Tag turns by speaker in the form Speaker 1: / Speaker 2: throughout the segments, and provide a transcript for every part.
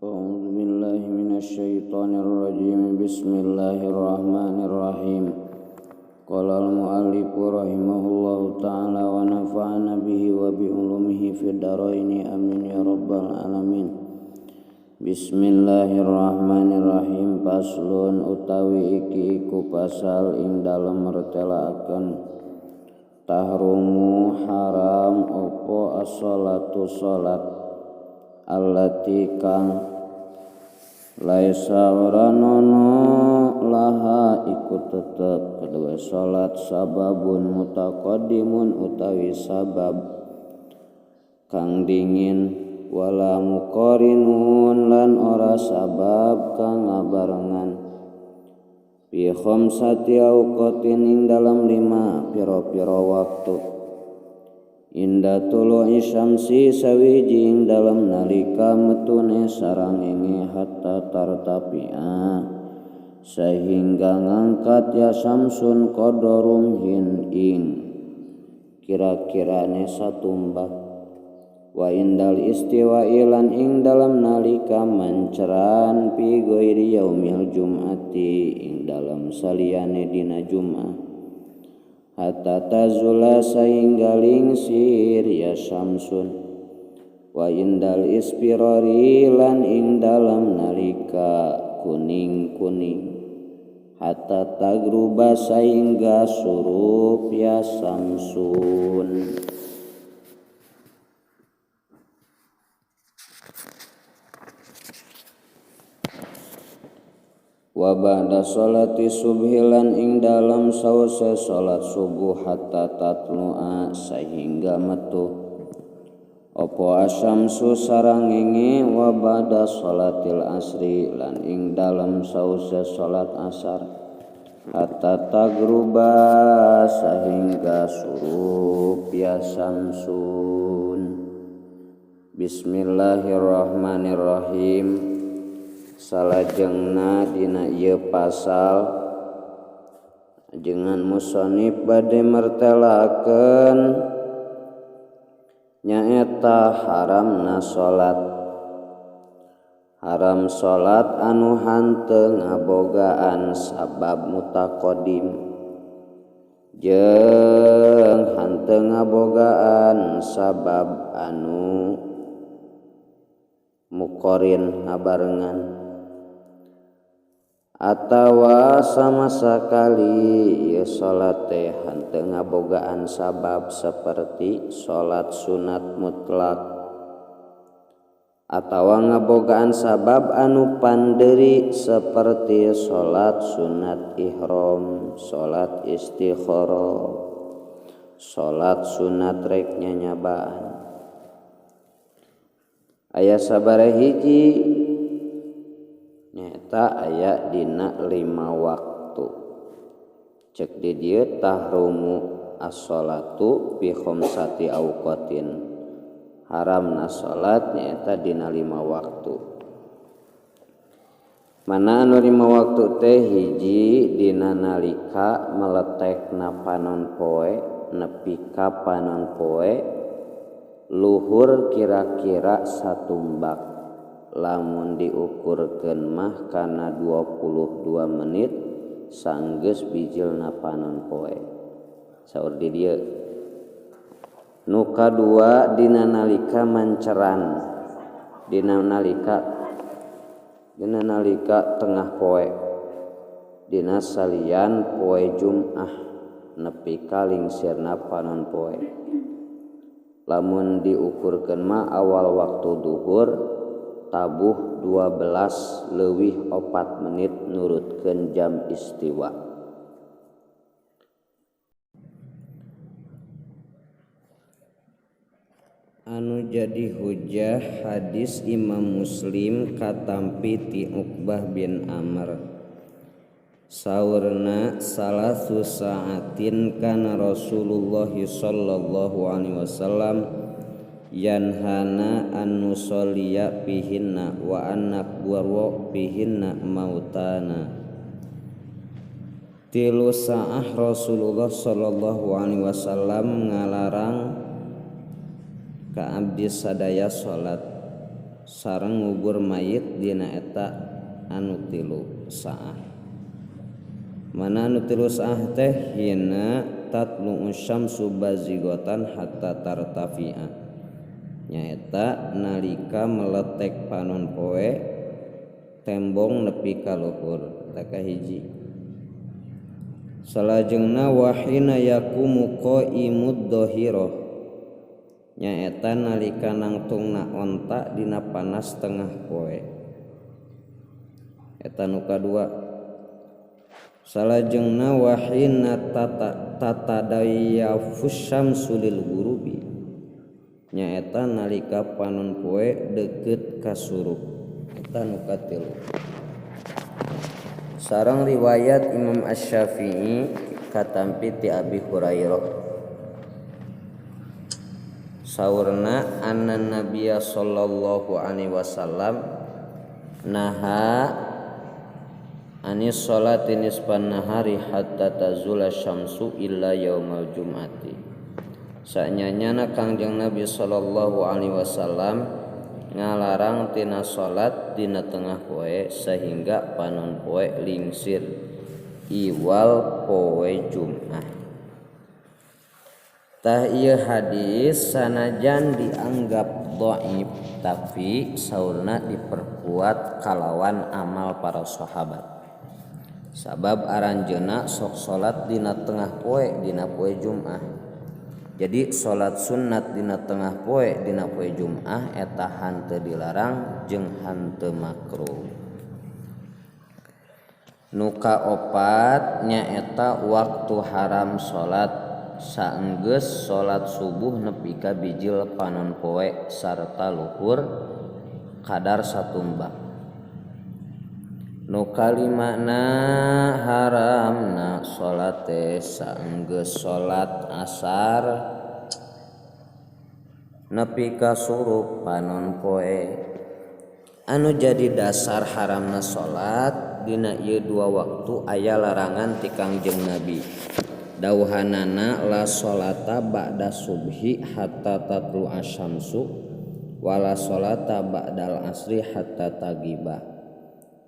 Speaker 1: أعوذ بالله من الشيطان الرجيم. بسم الله الرحمن الرحيم. قال المؤلف رحمه الله تعالى ونفعنا به وبعلومه في الدارين آمين يا رب العالمين. Bismillahirrahmanirrahim. Faslun utawi iki iku pasal ing dalem mertelaaken tahrumu haram opo as-sholatu salat allati kang laisa ora nono laha iku tetep kedua salat sababun mutaqaddimun utawi sabab kang dingin wala muqarinun lan ora sabab kang ngabarengan fi khamsati awqatin ing dalam lima pira-pira waktu inda tulu'i syamsi sawiji ing dalam nalika metune sarangenge hatta tartapi'a sehingga ngangkat ya syamsun qadarum hin ing kira-kirane satumbak wa indal istiwa ilan ing dalam nalika manceran fi ghairi yaumil jum'ati ing dalam saliyane dina Jumat hatta tazula sehingga lingsir ya syamsun wa indal ispirari lan ing dalam nalika kuning-kuning hatta tagruba sehingga surup ya samsun. Wa ba'da sholati subhi lan ing dalam sause salat subuh hatta tatlu'a sehingga metu apa asyamsu sarangenge wa ba'da sholatil asri lan ing dalam sause salat asar hatta tagruba sehingga surup ya samsun. Bismillahirrahmanirrahim. Salajengna dina ieu pasal ajengan musonif bade mertelakeun nyaeta haramna salat. Haram salat anu hanteu ngabogaan sabab mutaqaddim jeung hanteu ngabogaan sabab anu muqarin ngabarengan atawa sama sekali ieu salat teh henteu ngabogaan sabab seperti salat sunat mutlak atawa ngabogaan sabab anu panderi seperti salat sunat ihram, salat istikharah, salat sunat rek nyanyabaan. Aya sabaraha hiji nyaeta aya dina 5 waktu. Cek di dieu tahrumu as-sholatu bi khamsati awqatin. Haramna salat nyaeta dina 5 waktu. Mana anu 5 waktu teh hiji dina nalika meletekna panon poe nepi ka panon poe luhur kira-kira satumbak. Lamun diukurkeun mah kana 22 menit sanggeus bijilna panon poe. Saur di dieu. Nu kadua dina nalika manceran. Dina nalika tengah poe. Dina salian poe Jumat nepi ka lingsirna panon poe. Lamun diukurkeun mah awal waktu duhur tabuh 12 leuwih 4 menit nurutkeun jam istiwa. Anu jadi hujah hadis Imam Muslim katampi ti Uqbah bin Amr. Saurna salasu sa'atin kana Rasulullah sallallahu alaihi wasallam yanhana an nusolliya fihinna wa an naqbura fihinna mautana. Tilu sa'ah Rasulullah sallallahu alaihi wasallam ngalarang ka abdi sadaya salat sareng ngubur mayit dina eta anu tilu saah. Mana anu tilu saah teh hina tatlu'u syamsu bazighatan hatta tartafi'a, nyaeta nalika meletek panon poe tembong nepi ka luhur. Eta kahiji. Salajengna wahina yaqumu qaimud dhahirah, nyaeta nalika nangtungna onta dina panas tengah poe. Eta nu kadua. Salajengna wahina tatadayyafus syamsu lil ghurubi, nyaeta nalika panon poe deukeut ka surup. Eta nu katilu. Sareng riwayat Imam Asy-Syafi'i katampi ti Abi Hurairah, saurna anna nabiyya sallallahu alaihi wasallam naha anis salati nisfan nahari hatta tazula syamsu illa yaumal jum'ati. Sanyanyana Kangjeng Nabi sallallahu alaihi wasallam ngalarang tina salat dina tengah poe sehingga panon poe lingsir iwal poe Jumat. Tah ieu hadis sanajan dianggap dhaif tapi saurna diperkuat kalawan amal para sahabat. Sabab aranjeuna sok salat dina tengah poe dina poe Jumat. Jadi salat sunat dina tengah poe dina poe Jumat eta hanteu dilarang jeung hanteu makruh. Nu kaopat nyaeta waktu haram salat saenggeus salat subuh nepi ka bijil panon poe sarta luhur kadar satumbak. Nu kalimana haramna salat teh saenggeus salat asar nepi ka surup panon poe. Anu jadi dasar haramna salat dina ieu dua waktu aya larangan ti Kangjeng Nabi. Dauhanana la salata ba'da subhi hatta tatlu asyamsu wala salata ba'dal asri hatta tagiba.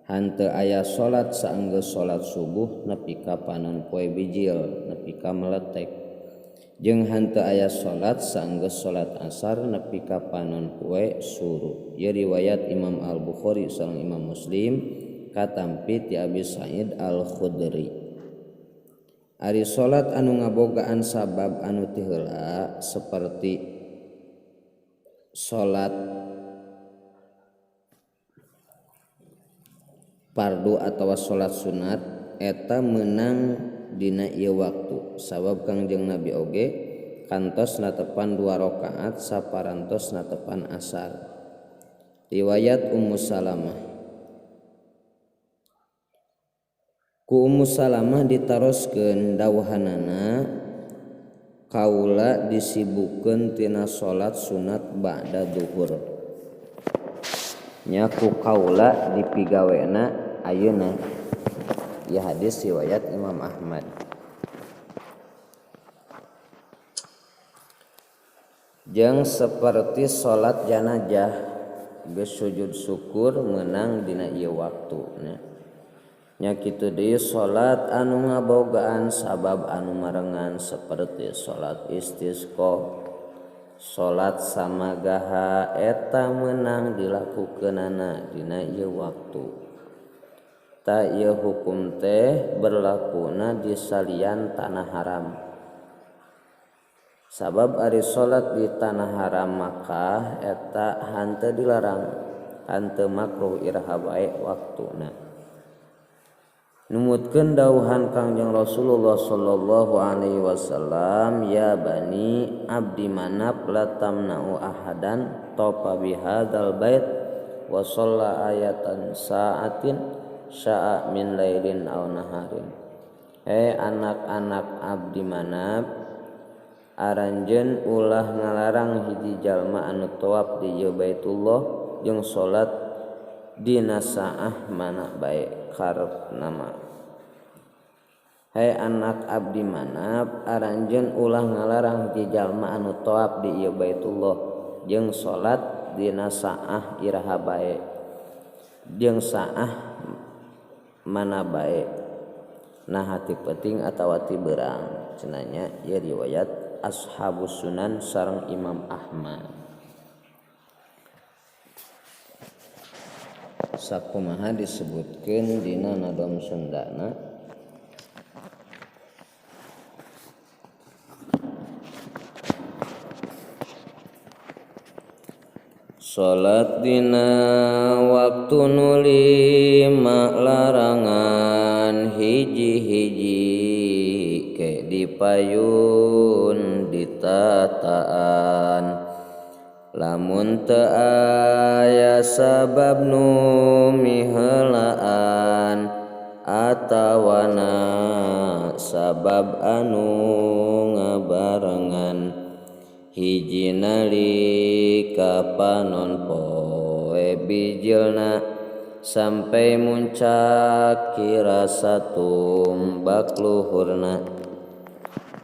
Speaker 1: Hanteu aya salat saenggeus salat subuh nepi ka panon poe bijil nepi ka meletek, jeung hanteu aya salat saenggeus salat asar nepi ka panon poe surup. Ieu riwayat Imam Al-Bukhari sareng Imam Muslim katampi ti Abi Sa'id Al-Khudri. Ari salat anu ngabogaan sabab anu ti heula seperti salat fardu atawa salat sunat eta meunang dina ieu waktu. Sabab Kangjeng Nabi oge kantos natepan 2 rakaat saparantos natepan asar. Riwayat Ummu Salamah. Ku Ummu Salamah ditaroskeun dawuhanana kaula disibukeun tina salat sunat ba'da zuhur. Nya ku kaula dipigawena ayeuna. Ieu hadis riwayat Imam Ahmad. Jeung seperti salat janazah geus sujud syukur meunang dina ieu waktu nya. Nya kitu deui salat anu ngabogaan sabab anu marengan seperti salat istisqa, salat samagaha eta meunang dilakukeunana dina ieu waktu. Ta ieu hukum teh berlakuna di salian tanah haram. Sabab ari salat di tanah haram Makkah eta hanteu dilarang, hanteu makruh iraha bae waktuna. Numutkeun dawuhan Kangjeng Rasulullah sallallahu alaihi wasallam, ya bani abdi manaf la tamna'u ahadan topa bihadzal bait wa shalla ayatan sa'atin sya'a min lailin aw naharin. Hei anak-anak abdi manaf, aranjeun ulah ngalarang hiji jalma anu tawaf di ieu Baitullah jeung salat dina saah mana bae karep nama. Hai anak abdi manaf, aranjeun ulah ngalarang hiji jalma anu tawaf di ieu Baitullah jeung salat salat dina saah iraha bae jeung saah mana bae nah ti peuting atawa ti beurang cenah nya ieu riwayat Ashabus Sunan sareng Imam Ahmad. Sakumaha disebutkeun dina Nadom Sundana salat dina waktu nu lima larangan hiji-hiji ke dipayun ditataan lamun teu aya sabab nu miheulaan atawana sabab anu ngabarengan hiji nalika panon poe bijilna sampai muncak kira satumbak luhurna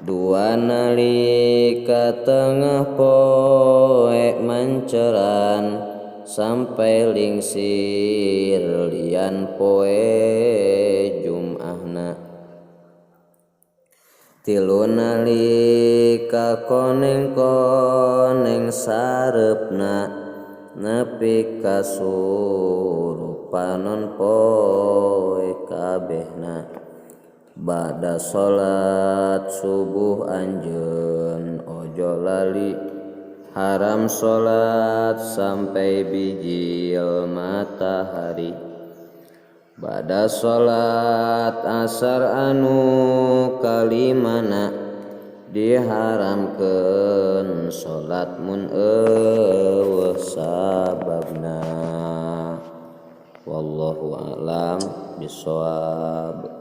Speaker 1: dua nalika tengah poe manceran sampai lingsir lian poe Jum'ahna tilu nalika koneng-koneng sareupna nepi ka surup panon poe kabehna bada salat subuh anjeun ojo lali haram salat sampai bijil matahari bada salat asar anu kalimana diharamkeun salat mun eueuh sababna. Wallahu a'lam bissawab.